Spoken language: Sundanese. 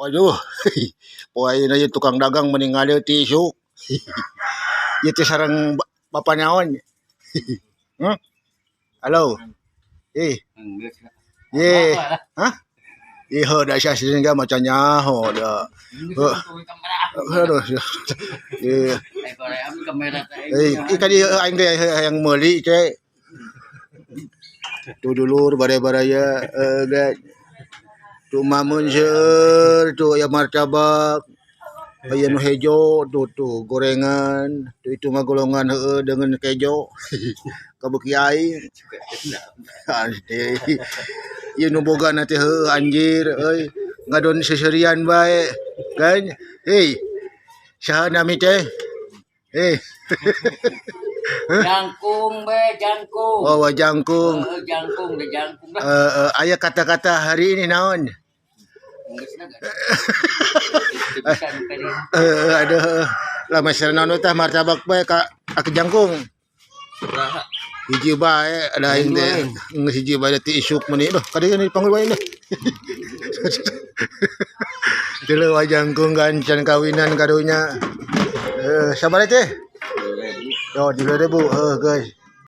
Waduh, poe ayeuna ieu tukang dagang meni ngaleu ti isuk. Ieu teh sareng bapa naon? Hmm? Halo. Eh, ye. Hah? Ih, heuh da sia sini ga maca nyaho da. Heuh. Aduh. Ye. Eh, ikan ieu aing ge hayang meuli ce. Tuh dulur baraya-baraya ge. Tuh mamun seueur, tuh aya martabak. Aya nu hejo tuh tuh gorengan, tuh itu mah golongan heueuh dengan kejo. Kabeuki aing. Ante. Ieu nu boga na teh heueuh anjir euy. Ngadon seuseurian bae. Kan? Hei. Saha nami teh? Eh, Jangkung be, jangkung. Oh, wah jangkung. Eh, jangkung, deh jangkung dah. Eh, eh, aya kata-kata hari ini naon? Geus na gak. Bisa nu kali. Eh, aduh, lah meser naon tah martabak bae ka ka jangkung. Hiji bae ada aing teh. Geus hiji bae ti isuk meuni duh, kadieu ni panggil bae deh. Teu wa jangkung kan can kawinan karunya. Eh, sabar teh. Yo, 3000 heuh guys.